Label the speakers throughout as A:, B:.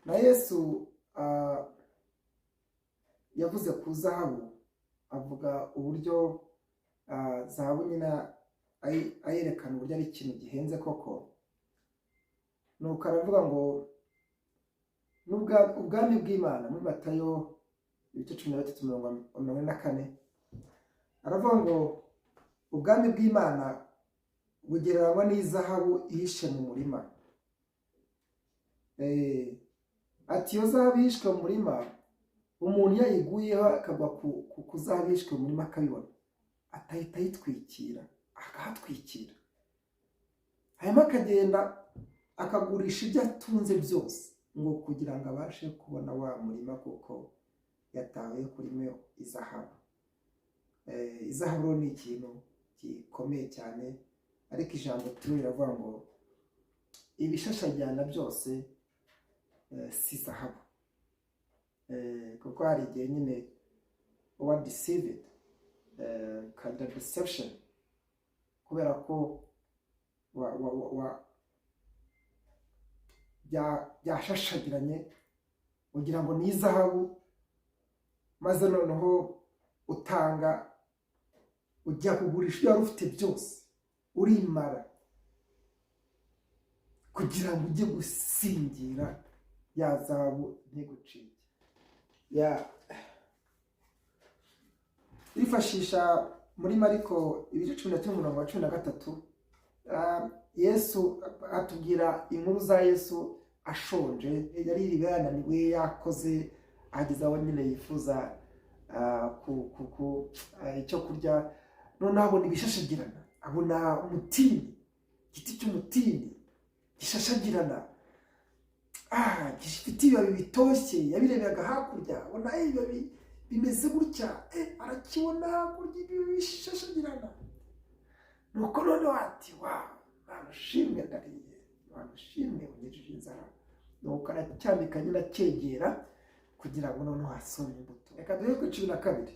A: Na Yesu yavuze ku zahabu, avuga uburyo zahabu nyine ayerekana uburyo ari ikintu gihenze koko. Nuko aravuga ngo ubwami bw'Imana, muri Matayo ibice 13 mirongo 44, aravuga ngo ubwami bw'Imana bugereranywa n'izahabu ihishe mu murima. Ati iyo zahabu ihishwe mu murima, umuntu iyo ayiguyeho akagwa ku zahabu ihishwe mu murima akabibona, atahita ayitwikira, akahatwikira, hanyuma akagenda akagurisha ibyo atunze byose ngo kugira ngo abashe kubona wa murima, kuko yatawe kurimo izahabu. Izahabu rero ni ikintu gikomeye cyane, ariko ijambo turiho riravuga ngo ibishashagirana byose si zahabu. Kuko hari igihe nyine uba deceived, ukagira deception, kubera ko byashashagiranye ugira ngo ni izahabu, maze noneho utanga, ujya kugurisha ibyo wari ufite byose, urimara kugira ngo ujye gusingira ya zahabu ntigucike. Ya wifashisha muri Mariko ibice 11 umurongo wa 13, Yesu atubwira inkuru za Yesu ashonje. Yari yiriwe yananiwe, yakoze, ageze aho nyine yifuza icyo kurya. Noneho abona ibishashagirana, abona umutini, igiti cy'umutini gishashagirana, gifite ibibabi bitoshye. Yabireberaga hakurya, abona ibibabi bimeze gutya, arakibona hakurya, ibibabi bishashagirana. Nuko noneho ati: "Wa Mana ushimwe, ndariye, Mana ushimwe, unyejeje inzara." Nuko aracyambika nyine, acyegera kugira ngo noneho asome imbuto. Reka duhere kuri 12.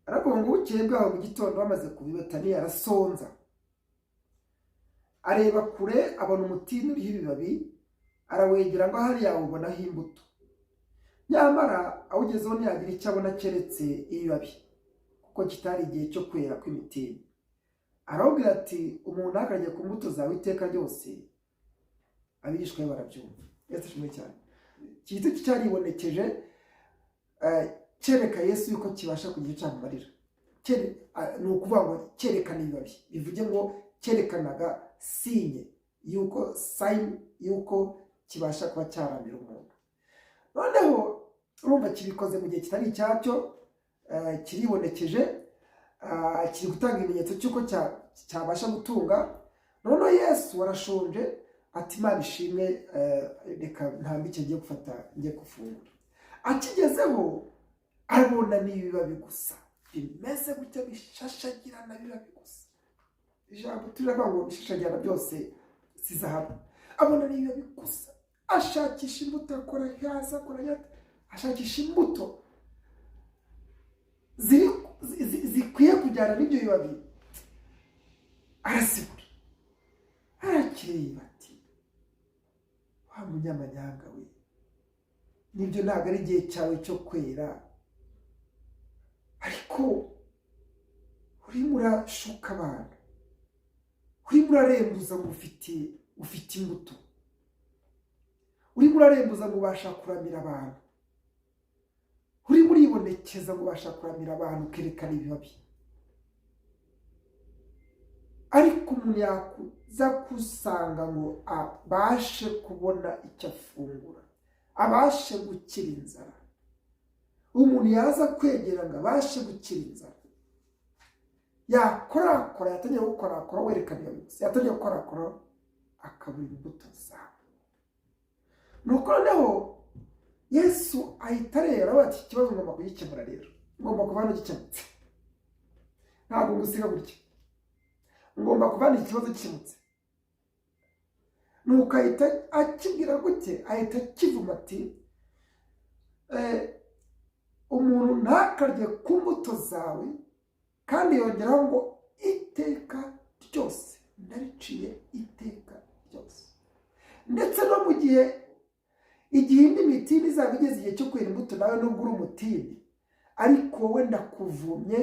A: Aravuga ngo bukeye bwaho mu gitondo, bamaze kuva i Betaniya, arasonza. Areba kure, abona umutini uriho ibibabi, arawegera ngo ahari yawubonaho imbuto. Nyamara awugezeho ntiyagira icyo abona keretse ibibabi, kuko kitari igihe cyo kwera kw'imitini. Arawubwira ati: "Umuntu ntakarye ku mbuto zawe iteka ryose." Abigishwa be barabyumva. Yesu ashimwe cyane. Iki giti cyaribonekeje, cyereka Yesu yuko kibasha kugira icyo cyamumarira. Ni ukuvuga ngo cyerekana ibibabi, bivuge ngo cyerekanaga signe yuko, sign yuko kibasha kuba cyaramira umuntu. Noneho urumva kibikoze mu gihe kitari icyacyo, kiribonekeje, kiri gutanga ibimenyetso cy'uko cyabasha gutunga. Noneho Yesu arashonje, ati: "Imana ishimwe, reka ntambike ngiye gufata, ngiye gufungura." Akigezeho abona ni ibibabi gusa bimeze gutya, bishashagirana, bibabi gusa. Ijambo turavuga ngo bishashagirana byose si zahabu. Abona ni ibibabi gusa, ashakisha imbuto, akora hasi, akora hasi, ashakisha imbuto zikwiye kujyana n'ibyo bibabi, arazibura. Arakireba ati: "Wa munyamanyanga we, nibyo ntabwo ari igihe cyawe cyo kwera, ariko urimo urashuka abantu, urimo urarembuza ngo ufite imbuto, urimo urarembuza ngo ubasha kuramira abantu, urimo uribonekeza ngo ubasha kuramira abantu, ukerekana ibibabi, ariko umuntu yakuza kusanga ngo abashe kubona icyo afungura, abashe gukira inzara, umuntu yaza kwegera ngo abashe gukira inzara, yakorakora, yatangiye gukorakora, werekana ibibabi gusa, yatangiye gukorakora akabura imbuto zawe." Nuko noneho Yesu ahita areba, aravuga ati: "Ikibazo ngomba kugikemura rero, ngomba kuva hano gikemutse, ntabwo ngusiga gutya, ngomba kuvana iki kibazo gikemutse." Nuko ahita akibwira gute? Ahita akivuma ati: "Umuntu ntakarye ku mbuto zawe." Kandi yongeraho ngo: "Iteka ryose ndariciye, iteka ryose." Ndetse no mu gihe Igihe indi mitini izaba igeze igihe cyo kwera imbuto, nawe nubwo uri umutini, ariko wowe ndakuvumye.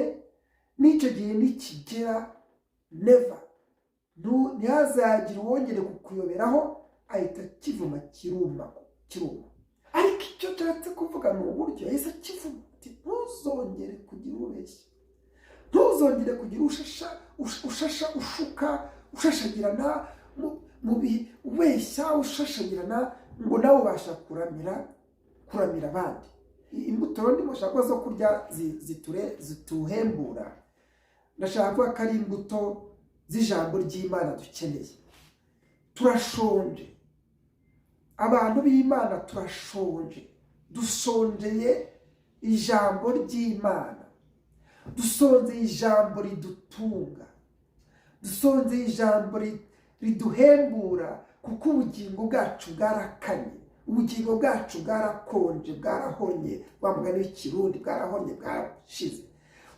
A: N'icyo gihe nikigera, never, ntihazagire uwongere kukuyoberaho. Ahita akivuma, kiruma, kiruma. Ariko icyo nshatse kuvuga ni uburyo yahise akivuma, ati: "Ntuzongere kugira ubeshya, ntuzongere kugira ushasha, ushasha, ushuka, ushashagirana mu bihe, ubeshya, ushashagirana ngo nawe ubasha kuramira abandi." Imbuto rero ndimo shaka zo kurya ziture zituhembura, ndashaka kuvuga ko ari imbuto z'ijambo ry'Imana dukeneye. Turashonje, abantu b'Imana, turashonje. Dushonjeye ijambo ry'Imana, dusonzeye ijambo ridutunga, dusonzeye ijambo riduhembura, kuko ubugingo bwacu bwarakanye, ubugingo bwacu bwarakonje, bwarahonye. Wa mugani w'Ikirundi, bwarahonye, bwarashize.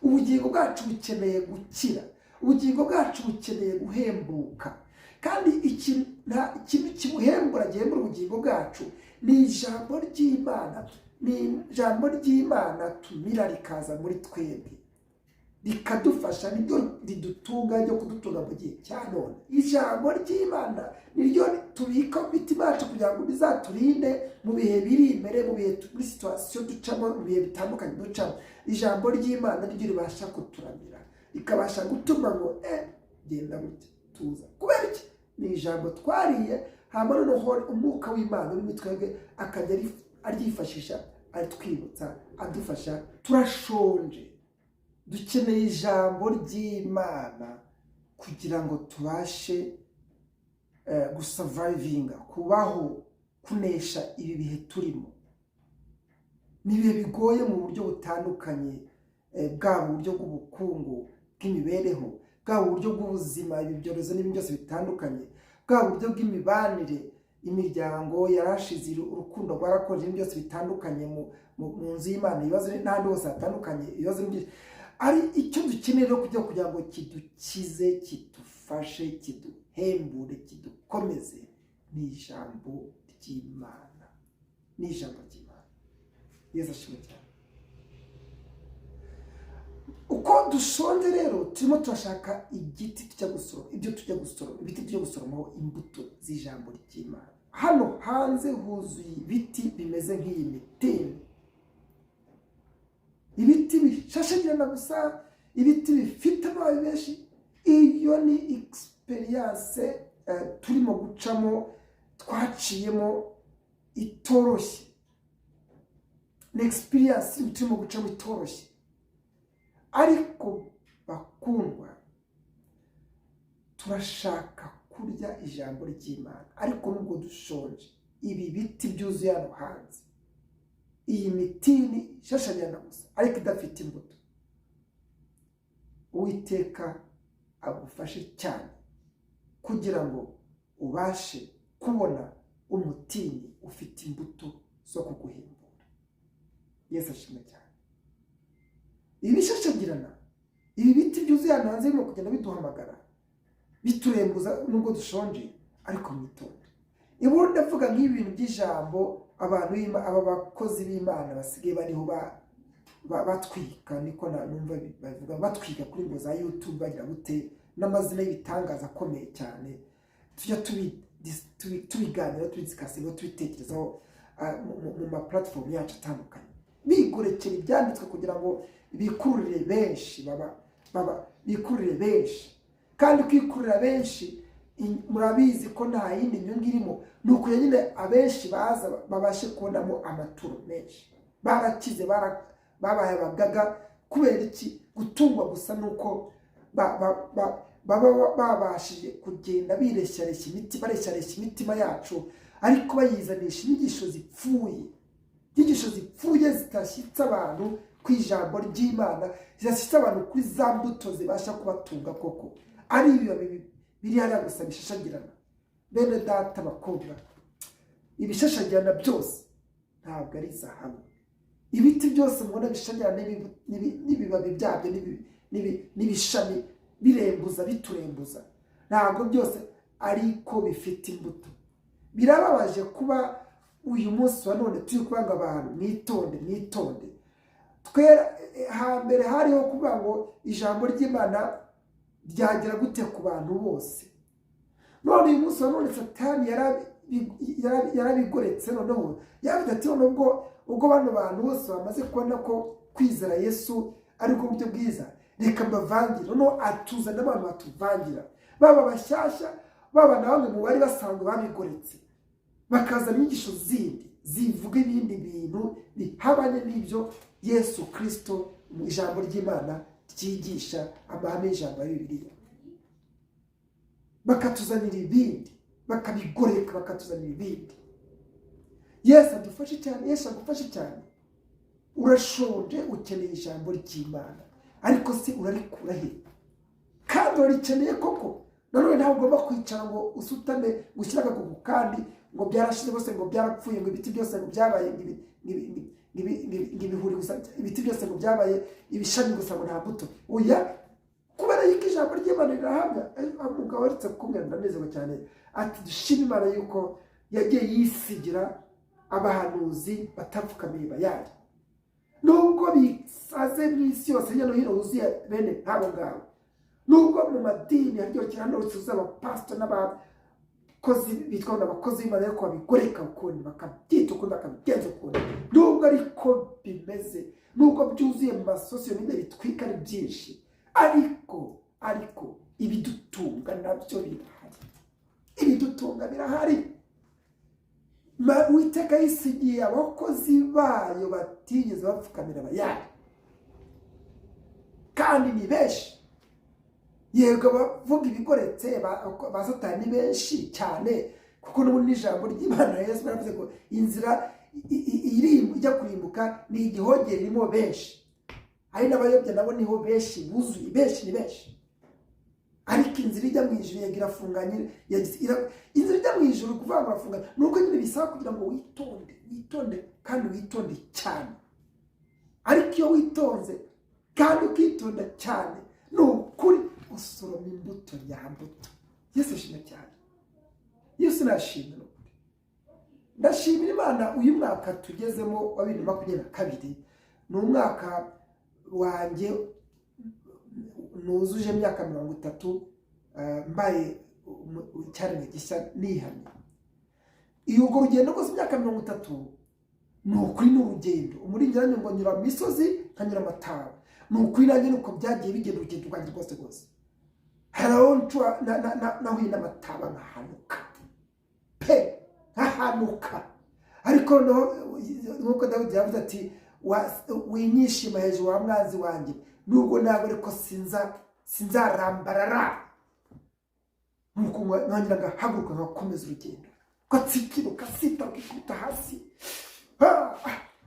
A: Ubugingo bwacu bukeneye gukira, ubugingo bwacu bukeneye guhembuka. Kandi ikintu kibuhembura, gihembura ubugingo bwacu, ni ijambo ry'Imana. Ni ijambo ry'Imana tumira rikaza muri twebwe, rikadufasha. Niryo ridutunga, ryo kudutunga mu gihe cya none. Ijambo ry'Imana niryo tubika mu mitima yacu kugira ngo bizaturinde mu bihe biri imbere, mu bihe, muri situation ducamo, mu bihe bitandukanye ducamo. Ijambo ry'Imana niryo ribasha kuturamira, rikabasha gutuma ngo genda gutya, tuza. Kubera iki? Ni ijambo twariye, hanyuma noneho umwuka w'Imana uri muri twebwe akajya aryifashisha, atwibutsa, adufasha. Turashonje, dukeneye ijambo ry'Imana kugira ngo tubashe gusurvivinga, kubaho, kunesha ibi bihe turimo. Ni ibihe bigoye mu buryo butandukanye, bwaba uburyo bw'ubukungu, bw'imibereho, bwaba uburyo bw'ubuzima, ibi byorezo n'ibindi byose bitandukanye, bwaba uburyo bw'imibanire, imiryango yarashize, urukundo rwarakonje, n'ibindi byose bitandukanye mu nzu y'Imana, ibibazo n'ahandi hose hatandukanye, ibibazo ni byinshi. Ari icyo dukeneye rero kugira ngo kidukize, kidufashe, kiduhembure, kidukomeze, ni ijambo ry'Imana, ni ijambo ry'Imana. Yesu ashimwe cyane. Uko dushonje rero, turimo turashaka igiti tujya gusoroma, ibyo tujya gusoroma, ibiti tujya gusoromaho imbuto z'ijambo ry'Imana. Hano hanze huzuye ibiti bimeze nk'iyi mitini, ibiti bishashagirana gusa, ibiti bifite amababi menshi. Iyo ni experience turimo gucamo, twaciyemo, itoroshye. Ni experience turimo gucamo itoroshye. Ariko bakundwa, turashaka kurya ijambo ry'Imana. Ariko nubwo dushonje, ibi biti byuzuye hano hanze, iyi mitini ishashagirana gusa ariko idafite imbuto, Uwiteka agufashe cyane kugira ngo ubashe kubona umutini ufite imbuto zo kuguhembura. Yesu ashimwe cyane. Ibi bishashagirana, ibi biti byuzuye hano hanze birimo kugenda biduhamagara, biturembuza nubwo dushonje, ariko mwitonde. Ubundi ndavuga nk'ibi bintu by'ijambo, abantu aba bakozi b'Imana basigaye bariho batwika, niko numva bavuga, batwika kuri ngo za YouTube, bagira gute, n'amazina y'ibitangaza akomeye cyane. Tujya tubiganira, tubidiscussinga, tubitekerezaho mu ma platform yacu atandukanye, bigorekera ibyanditswe kugira ngo bikururire benshi, baba bikururire benshi. Kandi kwikururira benshi, murabizi ko nta yindi nyungu irimo, ni ukugira nyine abenshi baza babashe kubonamo amaturo menshi. Barakize, babaye abagaga. Kubera iki? Gutungwa gusa nuko baba babashije kugenda bireshyareshya imiti, bareshyareshya imitima yacu, ariko bayizanisha inyigisho zipfuye, inyigisho zipfuye zitashyitse abantu ku ijambo ry'Imana, zidashyitse abantu kuri za mbuto zibasha kubatunga koko, ari ibibabi biri hariya gusa bishashagirana. Bene data bakobwa, ibishashagirana byose ntabwo ari zahabu. Ibiti byose mubona bishashagirana n'ibibabi byabyo n'ibishami birembuza, biturembuza, ntabwo byose ariko bifite imbuto. Birababaje kuba Uyu munsi wa none turi kuvuga ngo abantu mwitonde, mwitonde. Twera hambere hariho kuvuga ngo ijambo ry'Imana ryagera gute ku bantu bose. None uyu munsi wa none Satani yarabigoretse. Noneho yavuze ati: "None ubwo bano bantu bose bamaze kubona ko kwizera Yesu ari bwo buryo bwiza, reka mbavangire." Noneho atuzana abantu batuvangira, baba bashyashya, baba na bamwe mu bari basanzwe babigoretse, bakazana inyigisho zindi zivuga ibindi bintu bihabanye n'ibyo Yesu Kirisito mu ijambo ry'Imana ryigisha, amahame y'ijambo ya Bibiliya. Bakatuzanira ibindi, bakabigoreka, bakatuzanira ibindi. Yesu adufashe cyane, Yesu agufashe cyane. Urashonje, ukeneye ijambo ry'Imana, ariko se urarikura he? Kandi urarikeneye koko. Nanone ntabwo ugomba kwicara ngo usutame, ushyire akaguru kandi ngo byarashize bose, ngo byarapfuye, ngo ibiti byose ngo byabaye ngo ibihuri gusa, ibiti byose ngo byabaye ibishami gusa, ngo nta mbuto. Oya, kubera yuko ijambo ry'Imana rirahamya. Umugabo waretse kumwe, ndanezerewe cyane, ati: "Dushime Imana yuko yagiye yisigira abahanuzi batapfukamiye Bayali." Nubwo bisaze mu isi yose, hirya no hino huzuye bene nk'abo ngabo, nubwo mu madini haryoshye hano huzuye abapasito n'abakozi bitwa ngo abakozi b'Imana, ariko babigoreka ukundi, bakabyita ukundi, bakabigenza ukundi, nubwo ariko bimeze, nubwo byuzuye mu ma social media, bitwika ari byinshi, ariko ibidutunga nabyo birahari, ibidutunga birahari. Uwiteka yisigiye abakozi bayo batigeze bapfukamira Abayali, kandi ni benshi. Yego, abavuga ibigoretse ba Satani ni benshi cyane, kuko n'ubundi n'ijambo ry'Imana, Yesu yaravuze ngo inzira ijya kurimbuka ni igihogere, irimo benshi, hari n'abayobya nabo niho benshi buzuye, benshi ni benshi. Ariko inzira ijya mu ijuru, yego, irafunganye. Inzira ijya mu ijuru, kuvuga ngo irafunganye, ni uko nyine bisaba kugira ngo witonde, witonde kandi witonde cyane. Ariko iyo witonze kandi ukitonda cyane, ni ukuri usoroma imbuto nyambuto. Yesu ashimwe cyane, Yesu nashimwe. Ni ukuri ndashimira Imana. Uyu mwaka tugezemo wa 2022 ni umwaka wanjye nuzuje imyaka 30 mbaye icyaremwe gishya, nihamye. Iyo urwo rugendo rwose, imyaka 30, ni ukuri ni urugendo. Umurinzi ngo nyura mu misozi, nkanyura amataba. Ni ukuri nanjye nuko byagiye bigenda, urugendo rwanjye rwose rwose hari aho nahuye n'amataba nkahanuka pe, nkahanuka. Ariko noneho nk'uko Dawidi yavuze ati: "Winyishima hejuru wa mwanzi wanjye, nubwo ntabwo, ariko sinzarambarara." Nuko nkongera ngahaguruka, nkakomeza urugendo, ugatsikira, ugasita, ukikubita hasi,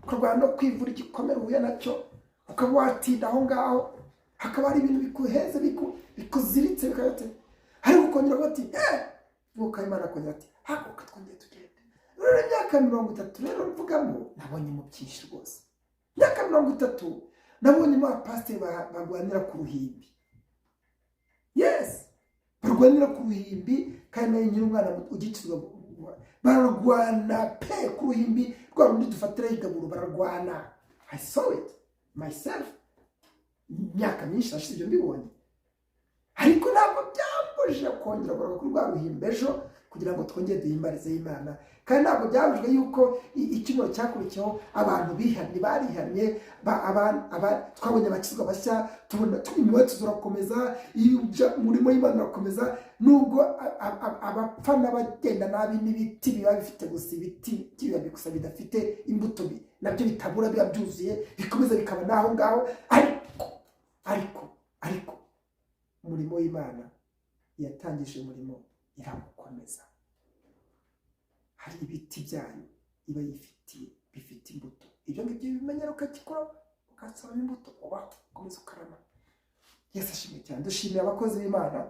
A: ukarwana no kwivura igikomere uhuye nacyo, ukaba watinda aho ngaho, hakaba hari ibintu bikuheze, bikuziritse, bikayate, ariko ukongera ukavuga ati: "Eh!" Mwuka w'Imana akongera ati: "Haguruka, twongere tugende." Rero imyaka 30 rero mvugamo, nabonye mu byinshi rwose. Imyaka 30 nabonyemo abapasiteri barwanira ku ruhimbi. Yes, barwanira ku ruhimbi, kandi nayo nyiri umwana ugikizwa, bararwana pe, ku ruhimbi rwa rundi dufatiraho igaburo, bararwana. I saw it myself. Imyaka myinshi nashize ibyo mbibonye, ariko ntabwo byambujije kongera kugaruka kuri rwa ruhimbi ejo kugira ngo twongere duhimbarize Imana. Kandi ntabwo byabujijwe yuko icyumweru cyakurikiyeho abantu bihannye, barihannye, twabonye abakizwa bashya, tubona imibatizo irakomeza, umurimo w'Imana urakomeza, nubwo abapfa n'abagenda nabi n'ibiti biba bifite gusa ibiti by'ibibabi gusa bidafite imbuto, nabyo bitabura, biba byuzuye, bikomeza bikaba n'aho ngaho. Ariko umurimo w'Imana yatangije, umurimo irawukomeza. Hari ibiti byayo iba yifitiye bifite imbuto. Ibyo ngibyo bimenyera, ukagikora, ugasoroma imbuto, ubaho, ukomeza ukarama. Yesu ashimwe cyane. Dushimiye abakozi b'Imana,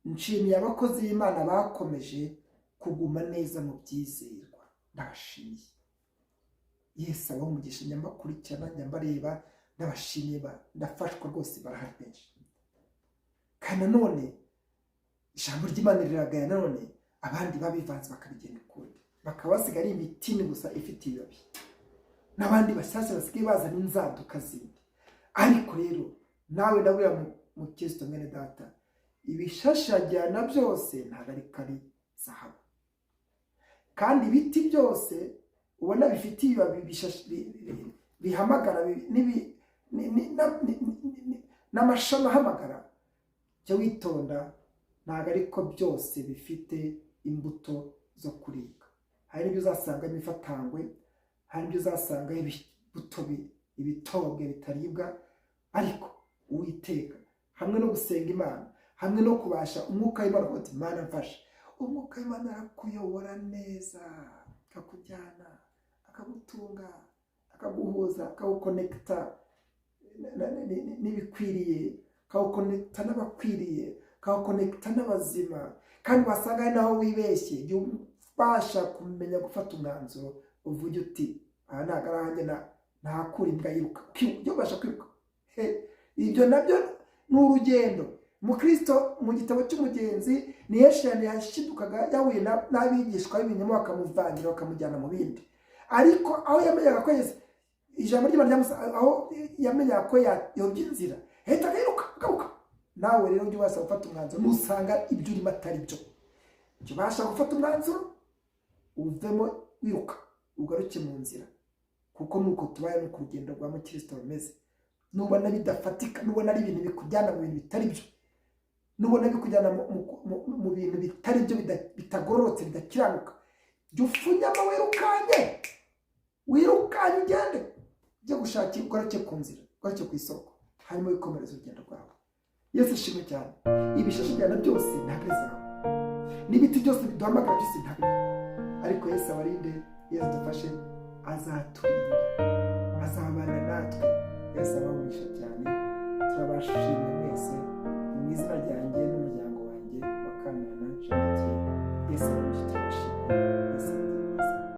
A: nshimiye abakozi b'Imana bakomeje kuguma neza mu byizerwa. Ndabashimiye, Yesu abaha umugisha. Njya mbakurikirana, njya mbareba, ndabashimiye, ndafashwa rwose, barahari benshi. Kandi nanone ijambo ry'Imana riragaya nanone abandi babivanze bakabigenda ukundi. bakaba basigaye ari imitini gusa ifite ibibabi, n'abandi bashyashya basigaye bazana inzaduka zindi. Ariko rero nawe ndabwira mukristo mwene data, ibishashagirana byose ntabwo ari kari zahabu, kandi ibiti byose ubona bifite ibibabi bihamagara n'amashami ahamagara, jya witonda, ntabwo ariko byose bifite imbuto zo kuribwa. Hari n'ibyo uzasanga imifatangwe, hari n'ibyo uzasanga ibibuto ibitobwe bitaribwa. Ariko Uwiteka hamwe no gusenga Imana, hamwe no kubasha umwuka w'Imana, ukavuga uti Imana mfasha, umwuka w'Imana arakuyobora neza, akakujyana, akagutunga, akaguhuza, akaguconnecta n'ibikwiriye, akaguconnecta n'abakwiriye, akaguconnecta n'abazima. Kandi wasanga ari naho wibeshye, jya ubasha kumenya gufata umwanzuro, uvuge uti aha ntabwo ari ahanjye, nahakura imbwa yiruka. Jya ubasha kwiruka. Ibyo nabyo ni urugendo. Mukristo mu gitabo cy'umugenzi ni henshi cyane yashidukaga yahuye n'abigishwa b'ibinyoma, bakamuvangira, bakamujyana mu bindi. Ariko aho yamenyaga ko Yesu, ijambo ry'Imana ryamusa, aho yamenyaga ko yayobye inzira, yahitaga yiruka agaruka. Nawe rero ujye ubasha gufata umwanzuro, nusanga ibyo urimo atari byo, jya ubasha gufata umwanzuro uvemo wiruka, ugaruke mu nzira, kuko nuko tubaye, nuko urugendo rwa mukristo rumeze. Nubona bidafatika, nubona ari ibintu bikujyana mu bintu bitari byo, nubona bikujyana mu bintu bitari byo, bitagororotse, bidakiranuka, jya ufunyamo wirukanye, wirukanye ugende ujye gushaka, ugaruke ku nzira, ugaruke ku isoko, hanyuma wikomereze urugendo rwawe. Yesu ishimwe cyane. Ibishashagirana byose ntabwo ari zahabu, n'ibiti byose biduhamagara byose ntabwo ari. Ariko Yesu abarinde, Yesu adufashe, azaturinda, azabana natwe. Yesu abamugisha cyane. Turabashimye mwese mu izina ryanjye n'umuryango wanjye wa Kamana Jean. Yesu abamugisha.